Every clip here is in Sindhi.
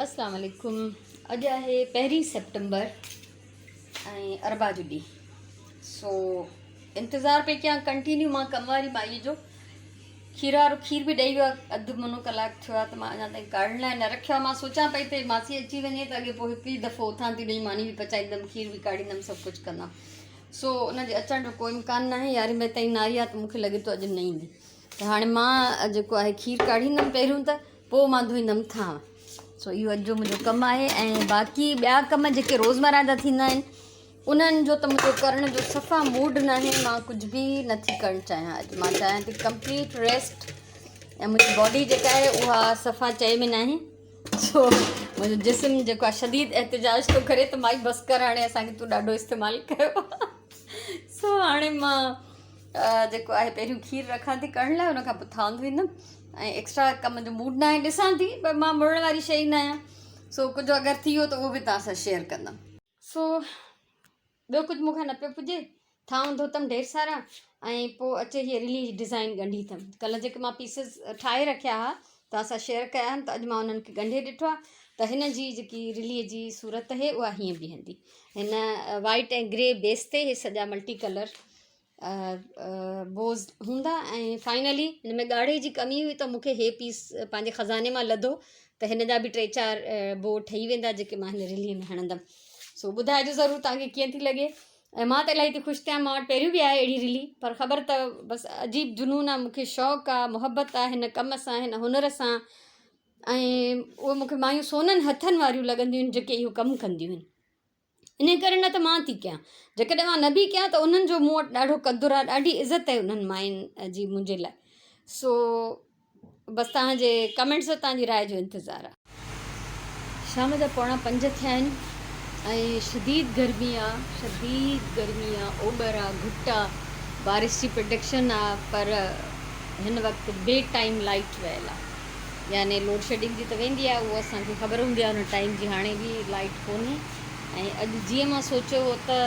اسلام عليڪم اڄ آهي پهرين سيپٽمبر ۽ اربع جو ڏينهن سو انتظار پئي ڪيان ڪنٽينيو مان ڪم واري مائي جو کير وارو کير به ڏئي ويو آهي اڌ منو ڪلاڪ ٿيو آهي ته مان اڃا تائين ڪاڙهڻ لاء نه رکيو آهي مان سوچان پئي ته ماسي اچي وڃي ته اڳي پوء هڪ ئي دفعو اٿان ٿي ان جي ماني به پچائيندم کير به ڪاڙهيندم سڀ ڪجهه ڪندم سو ان جي اچڻ جو ڪو امڪان ناهي يارهين بجي تائين نه آئي آهي ته مونکي لڳي ٿو اڄ نه ايندي ته هاڻي مان جيڪو آهي کير ڪاڙهيندم پهريون ته پوء مان ڌوئيندم ٿانء. سو اهو اڄ جو منهنجو ڪم آهي ۽ باقي ٻيا ڪم جيڪي روزمره جا ٿيندا آهن انهن جو ته منهنجو ڪرڻ جو صفا موڊ ناهي مان ڪجهه به نٿي ڪرڻ چاهيان اڄ مان چاهيان ٿي ڪمپليٽ ريسٽ ۽ منهنجي باڊي جيڪا آهي اها صفا چئي ۾ ناهي سو منهنجو جسم جيڪو آهي شديد احتجاج ٿو ڪري ته مائي بس ڪر هاڻي اسانکي تون ڏاڍو استعمال ڪيو سو هاڻي مان جيڪو آهي پهريون کير رکان ٿي ڪرڻ لاء ان کان پوء ٿانء ڌوئيندم ۽ ايڪسٽرا ڪم جو موڊ ناهي ڏسان ٿي پر مان مڙڻ واري شيء ئي ناهيان سو ڪجهه اگر ٿي ويو ته اهو به توهان سان شيئر ڪندم. سو ٻيو ڪجهه مون کان نه پيو پڄي ٿانء ڌوتم ڍير سارا ۽ پوء اچي هيء رلي جي ڊزائين ڳنڍي اٿم ڪلهه جيڪي مان پيسز ٺاهي رکيا هئا توهان سان شيئر ڪيا آهن ته اڄ مان انهن کي ڳنڍي ڏٺو آهي ته هن جي جيڪي رلي جي صورت اهي اها هيئن بيهندي هن وائيٽ ۽ گري بيس تي هي سڄا ملٽي ڪلر بوز هوندا ۽ فائنلي هن ۾ ڳاڙهي جي ڪمي هئي ته مونکي هي پيس پنهنجي خزاني مان لڌو ته هن جا به ٽي چار بو ٺهي ويندا جيڪي مان هن رلي ۾ هڻندم سو ٻڌائجو ضرور توهان کي ڪيئن ٿي لڳي ۽ مان ته الاهي ٿي خوش ٿيان مان وٽ پهريون به آهي اهڙي رلي پر خبر ته بس عجيب جنون آهي مونکي شوق آهي محبت آهي هن ڪم سان هن هنر سان ۽ اهي مونکي مايون سونن هٿن واريون لڳنديون آهن جيڪي اهو ڪم ڪنديون آهن ان ڪري نه ته مان ٿي ڪيان جيڪڏهن مان نه به ڪيان ته انهن جو مون وٽ ڏاڍو قدر آهي ڏاڍي عزت آهي انهن ماين جي منهنجي لاء سو بس توهان جي ڪمينٽس توهان جي راء جو انتظار آهي. شام جا پوڻا پنج ٿيا آهن ۽ شديد گرمي آ شديد گرمي آ اوٻر آ گهٽ آ بارش جي پرڊڪشن آ پر هن وقت بي ٽائيم لائيٽ ويل آ يعني لوڊشيڊنگ جي ته ويندي آهي اهو اسان کي خبر هوندي آهي ان ٽائيم جي هاڻي به لائيٽ ڪونهي ۽ اڄ جيئن مان سوچيو هو ته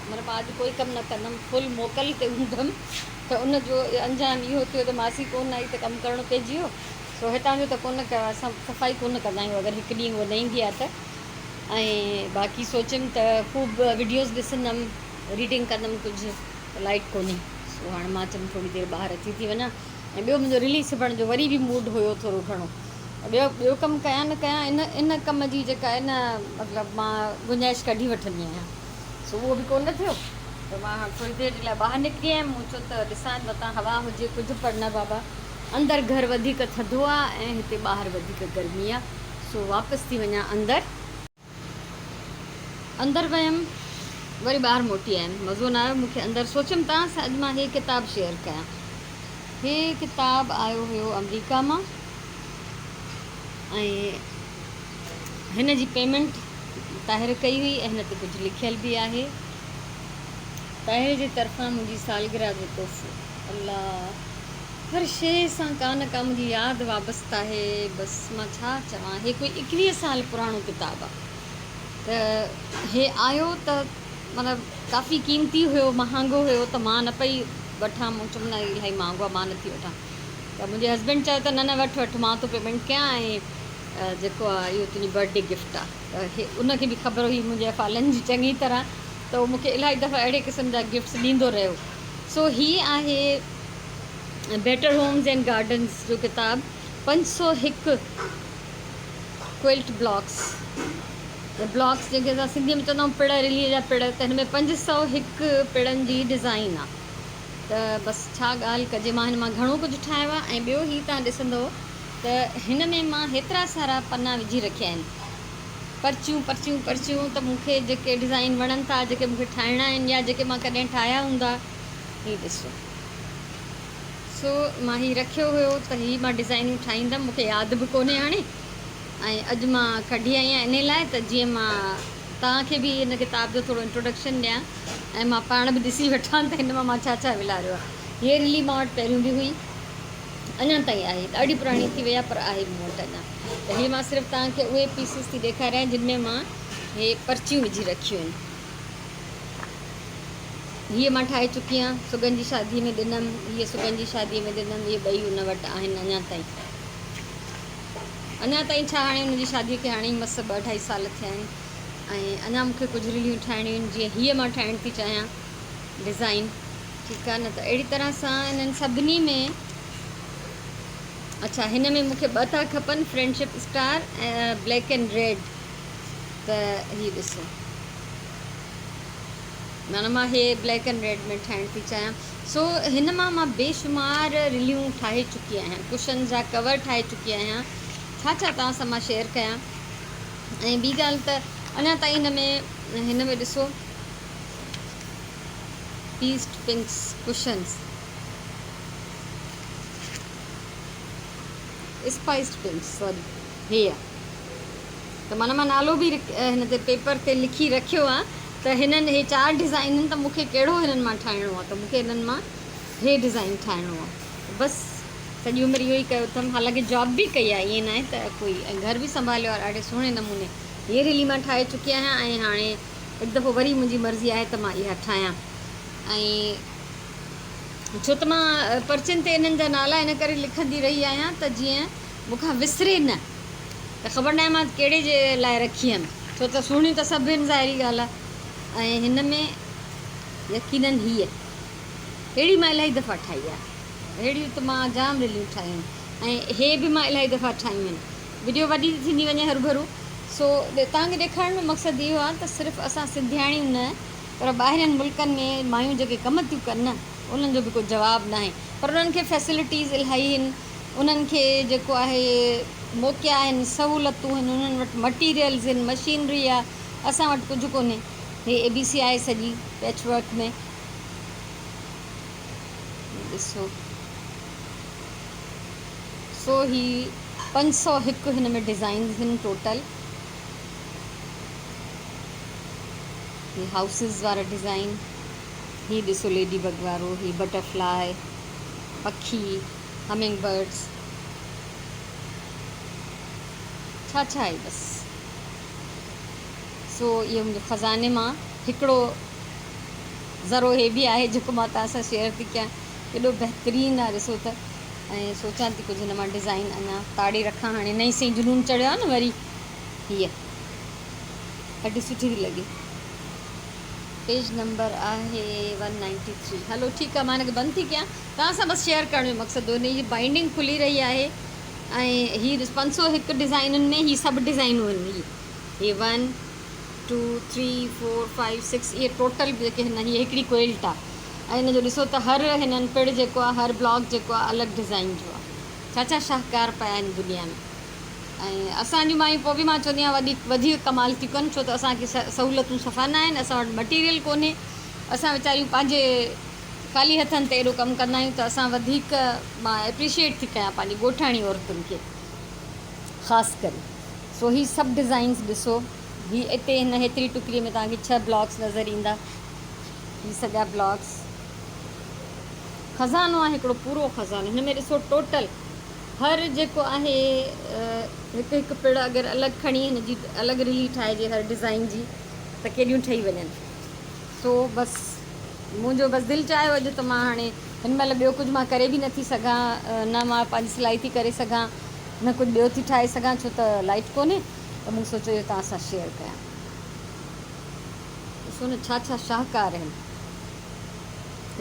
مطلب مان اڄ ڪوئي ڪم نه ڪندم فل موڪل تي هوندم ته ان جو انجام اهو ٿيو ته ماسي ڪونه آئي ته ڪم ڪرڻو پئجي ويو سو هتان جو ته ڪونه ڪيو اسان صفائي ڪونه ڪندا آهيون اگر هڪ ڏينهن هوء نه ايندي آهي ته ۽ باقي سوچيم ته خوب وڊيوز ڏسندم ريڊنگ ڪندم ڪجهه ته لائيٽ ڪونهي سو هاڻي مان چيم ٿوري دير ٻاهر اچي ٿي وڃان ۽ ٻيو منهنجو رلي سبڻ جو وري به موڊ هيو ٿورو گهڻو ٻيو ٻيو ڪم ڪيان نه ڪيان ان ان ڪم جي جيڪا آهي نه مطلب مان گنجائش ڪڍي وٺندي آهيان سو اهو به ڪونه ٿيو ته مان هاڻ ٿوري دير جي لاء ٻاهر نڪري آيم مون چيو ته ڏسان متان هوا هجي ڪجهه پر نه بابا اندر گهر وڌيڪ ٿڌو آهي ۽ هتي ٻاهر وڌيڪ گرمي آهي سو واپس ٿي وڃان اندر. اندر ويم وري ٻاهر موٽي آيم مزو نه آيو مونکي اندر سوچيم توهان سان اڄ مان هي ڪتاب شيئر ڪيان هي ڪتاب آيو هيو آمريڪا مان ۽ هن جي پيمنٽ طاهر ڪئي هئي ۽ هن تي ڪجهه لکيل به آهي طاهر جي طرفان منهنجي سالگرهه جو تحفو الله هر شيء سان ڪا نه ڪا منهنجي ياد وابسته آهي. بس مان ڇا چوان، هي ڪوئي ايڪويهه سال پراڻو ڪتاب آ ته هي آيو ته مطلب ڪافي قيمتي هيو، مهانگو هيو ته مان نه پئي وٺان، مون چيم نه الاهي مهانگو آ مان نه ٿي وٺان ته منهنجي هسبينڊ چيو ته نه نه وٺ وٺ مان ٿو پيمينٽ ڪيان ۽ جيڪو آ اهو تنهنجي برٿ ڊي گفٽ آ ته هي ان کي به خبر هئي منهنجي افعالن جي چڱي طرح ته هو مون کي الاهي دفعا اهڙي قسم جا گفٽس ڏيندو رهيو سو هي آهي بيٽر هومز اينڊ گارڊنز جو ڪتاب 501 ڪوئلٽ بلاڪس يا بلاڪس جنهن کي اسان سنڌيء ۾ چوندا آهيون پڙ رليء جا پڙ ته هن ۾ 501 پڙن جي ڊزائين آهي ته بس ڇا ڳالهه ڪجي مان هن مان گهڻو ڪجهه ٺاهيو آهي ۽ ٻيو هي توهان ڏسندو ته هن ۾ مان هيترا سارا پنا وجهي رکيا آهن پرچيون پرچيون پرچيون ته مون کي جيڪي ڊزائين وڻن ٿا جيڪي مون کي ٺاهڻا آهن يا جيڪي مان ڪڏهن ٺاهيا هوندا هي ڏسو سو مان هي رکيو هيو ته هي مان ڊزائنون ٺاهيندم مون کي ياد به ڪونهي هاڻي ۽ اڄ مان ڪڍي آئي آهيان انهي لاء ته جيئن مان توهان کي به هن ڪتاب جو ٿورو انٽروڊڪشن ڏيان ۽ مان پاڻ به ڏسي وٺان ته هن مان مان ڇا ڇا ولاريو آهي هيء رلي مان وٽ پهريون به هئي اڃا تائين آهي ڏاڍي پراڻي ٿي وئي آهي پر آهي مون وٽ اڃا ته هي مان صرف توهان کي اهي پيسز ٿي ڏيکاريان جن ۾ مان هي پرچيون وجهي رکيون آهن هيء مان ٺاهي چڪي آهيان. سڳن جي شاديء ۾ ڏنم. هيء سڳن جي شاديء ۾ ڏنم. اهي ٻئي ان وٽ آهن اڃا تائين. اڃا تائين ڇا هاڻي ان جي شادي کي هاڻي ئي مس ٻه اڍائي سال ٿيا آهن ۽ اڃا مون کي ڪجهه رليون ٺاهڻيون آهن جيئن هيء مان ٺاهڻ ٿي چاهيان ڊزائين ٺيڪ آهي نه ته اهڙي طرح سان انهن سڀني ۾ اڇا هن ۾ مون کي ٻه ٿا کپن friendship star ۽ black and red ته هي ڏسو معنيٰ مان هي بليڪ اينڊ ريڊ ۾ ٺاهڻ ٿي چاهيان سو هن مان مان بيشمار رليون ٺاهي چڪي آهيان ڪشن جا ڪور ٺاهي چڪي آهيان ڇا ڇا توهان سان مان شيئر ڪيان ۽ ٻي ڳالهه ته اڃا تائين هن ۾ هن ۾ ڏسو پيسٽ پنڪس ڪشنس اسپائسڊ پنڪس سوري هي آ ته معنيٰ مان نالو به هن تي پيپر تي لکي رکيو آ ته هنن هي چار ڊزائين آهن ته مون کي ڪهڙو هنن مان ٺاهڻو آ ته مون کي هنن مان هي ڊزائين ٺاهڻو آ بس سڄي عمر اهو ئي ڪيو اٿم حالانڪه جاب به ڪئي آ ائين ناهي ته ڪوئي ۽ گهر به سنڀاليو آ ڏاڍي سهڻي نموني هيء رلي مان ٺاهي چڪي آهيان ۽ هاڻي هڪ دفعو وري منهنجي مرضي آهي ته مان اها ٺاهيان ۽ ڇو ته مان پرچين تي انهن جا نالا ان ڪري لکندي رهي آهيان ته جيئن مون کان وسري نه ته خبر ناهي مان ڪهڙي جي لاء رکي هيم ڇو ته سهڻيون ته سڀ آهن ظاهري ڳالهه آهي ۽ هن ۾ يقينن هيء ههڙي مان الاهي دفعا ٺاهي آهي ههڙيون ته مان جام ريليون ٺاهيون آهن ۽ هي به مان الاهي دفعا ٺاهيون آهن وڊيو وڏي ٿي ٿيندي وڃي هروڀرو سو توهان کي ڏيکارڻ جو مقصد اهو آهي ته صرف اسان سنڌياڻيون نه پر ٻاهرين ملڪن ۾ مايون جيڪي ڪم ٿيون ڪن نه انهن جو به ڪو جواب ناهي پر انهن کي فيسلٽيز الاهي آهن انهن کي جيڪو آهي موقعا آهن سهولتون آهن انهن وٽ مٽيريلز آهن مشينري آهي اسان وٽ ڪجهه ڪونهي هي اي بي سي آهي سڄي پيچ ورڪ ۾ ڏسو سو هي 501 هن ۾ ڊزائنز آهن ٽوٽل هي هائوسز وارا ڊزائن هي ڏسو ليڊي بگ وارو هي بٽرفلاء پکي همنگ برڊس ڇا ڇا آهي بس سو اهو منهنجو خزاني مان هڪڙو ذرو هي به آهي جيڪو مان توهان سان شيئر ٿي ڪيان ڪيڏو بهترين آهي ڏسو ته ۽ سوچان ٿي ڪجهه هن مان ڊزائن اڃا تاڙي رکان هاڻي نئين سئي جنون چڙهيو آهي نه وري هيء ڏاڍي سٺي ٿي لڳي. پيج نمبر آهي ون نائنٽي ٿري. هلو ٺيڪ آهي مان هن کي بند ٿي ڪيان توهان سان بس شيئر ڪرڻ جو مقصد هو. هن جي بائنڊنگ کلي رهي آهي ۽ هي 501 ڊزائنن ۾ هي سڀ ڊزائنون آهن. هي هي one two three four five six اهي ٽوٽل جيڪي هن هي هڪڙي ڪوئلٽ آهي ۽ هن جو ڏسو ته هر هنن پڙ جيڪو آهي هر بلاڪ جيڪو آهي الڳ ڊزائن جو آهي. ڇا ڇا شاهڪار پيا آهن دنيا ۾. ۽ اسان جون مايون پوء به مان چوندي آهيان وڏي وڌيڪ ڪمال ٿيون ڪن ڇو ته اسان کي سهولتون صفا نه آهن اسان وٽ مٽيريل ڪونهي اسان ويچاريون پنهنجي خالي هٿن تي ايڏو ڪم ڪندا آهيون ته اسان وڌيڪ مان اپريشيئيٽ ٿي ڪيان پنهنجي ڳوٺاڻي عورتن کي خاص ڪري سو هي سڀ ڊزائنس ڏسو هي اتي هن هيتري ٽڪري ۾ توهان کي ڇهه بلاڪس نظر ايندا هي سڄا بلاڪس خزانو آهي هڪڙو پورو خزانو هن ۾ ڏسو ٽوٽل هر جيڪو آهي هڪ هڪ پڙ اگر الڳ کڻي هن جي الڳ رلي ٺاهجي هر ڊزائين جي ته ڪيڏيون ٺهي وڃن سو بس منهنجو بس دل چاهيو اڄ ته مان هاڻي هن مهل ٻيو ڪجهه مان ڪري به نٿي سگهان نه مان پنهنجي سلائي ٿي ڪري سگهان نه ڪجهه ٻيو ٿي ٺاهي سگهان ڇو ته لائٽ ڪونهي ته مون سوچيو اهو توهان سان شيئر ڪيان ڏسو نه ڇا ڇا شاهڪار آهن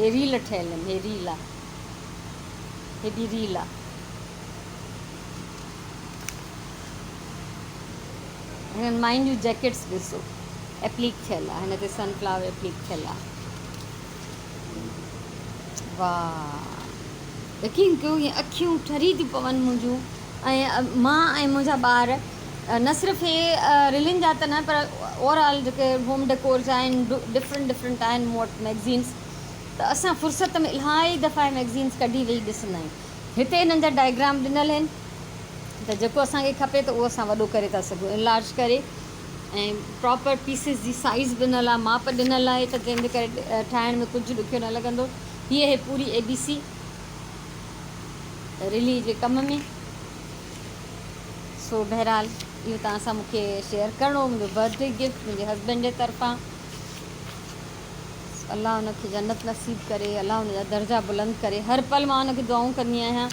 هي ريل ٺهيل آهن هي ريل آهي هيڏي ريل آ. هنن ماين جون جيڪيٽس ڏسو ايپليڪ ٿيل آ هن تي سن فلاور ايپليڪ ٿيل آ. واھ يقين ڪيو ائين اکيون ٺري ٿيون پون منهنجون ۽ مان ۽ منهنجا ٻار نه صرف هي ريلين جا ته نه پر اوور آل جيڪي هوم ڊيڪور جا آهن ڊفرنٽ ڊفرنٽ آهن مون وٽ ميگزينس ته اسان فرصت ۾ الاهي دفعا اهي مئگزينز ڪڍي ويهي ڏسندا آهيون. هتي هنن جا ڊائگرام ڏنل آهن ته جيڪو اسان کي کپي ته اهو اسان وڏو ڪري ٿا سگهون انلارج ڪري ۽ پراپر پيسز جي سائيز ڏنل آهي ماپ ڏنل آهي ته جنهن جي ڪري ٺاهڻ ۾ ڪجهه ڏکيو نه لڳندو. هيء آهي پوري اي بي سي رلي جي ڪم ۾. سو بهرحال اهو توهان سان مون کي شيئر ڪرڻو هو منهنجو برٿ ڊي گفٽ منهنجي هسبينڊ جي طرفان. الله ان کي جنت نصيب ڪري الله ان جا درجا بلند ڪري هر پل مان ان کي دعائون ڪندي آهيان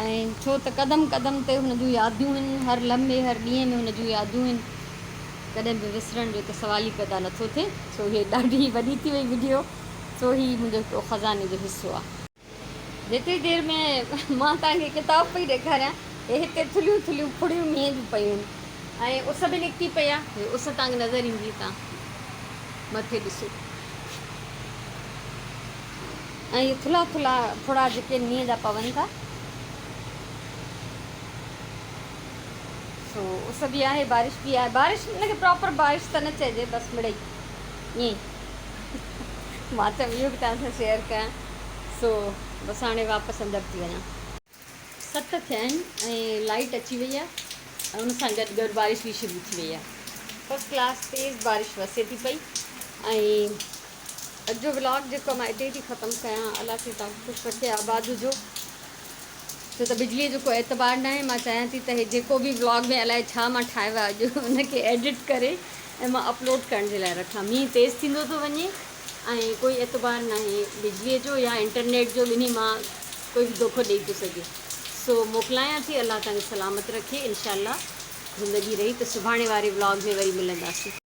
۽ ڇو ته قدم قدم تي هن جون ياديون آهن هر لمحي هر ڏينهن ۾ هن جون ياديون آهن ڪڏهن به وسرڻ جو ته سوال ئي پيدا نٿو ٿئي سو هي ڏاڍي وڏي ٿي وئي وڊيو سو هي منهنجو هڪڙو خزاني جو حصو آهي. جيتري دير ۾ مان توهان کي ڪتاب پئي ڏيکاريان هي هتي ٿلهيون ٿلهيون ڦڙيون مينهن جون پيون آهن ۽ اس به نڪتي پئي آهي هي اس توهان کي نظر ايندي هتان مٿي ڏسو ۽ هي ٿلها ٿلها ڦڙا جيڪي مينهن جا پون ٿا سو اس به آهي بارش به آهي بارش ان کي پراپر بارش ته نه چئجي بس مڙئي ائين مان چيم اهو به توهان سان شيئر ڪيان سو بس هاڻي واپس اندر ٿي وڃان. 7 ٿيا آهن ۽ لائيٽ اچي وئي آهي ۽ ان سان گڏ گڏ بارش به شروع ٿي وئي آهي. فرسٽ ڪلاس تيز بارش وسي ٿي پئي ۽ اڄ جو ولاگ جيڪو مان اتي ئي ٿي ختم ڪيان. الله سائين توهان کي خوش رکي آباد هجو. ڇو ته بجليء جو ڪو اعتبار ناهي. مان چاهيان ٿي ته هي جيڪو به ولاگ ۾ الائي ڇا مان ٺاهيو آهي اڄ ان کي ايڊٽ ڪري ۽ مان اپلوڊ ڪرڻ جي لاء رکان. مينهن تيز ٿيندو ٿو وڃي ۽ ڪوئي اعتبار ناهي بجليء جو يا انٽرنيٽ جو ٻنهي مان ڪوئي به دوکو ڏئي ٿو سگهي. سو موڪلايان ٿي الله توهان کي سلامت رکي انشاء الله زندگي رهي ته سڀاڻي واري ولاگ ۾ وري ملنداسين.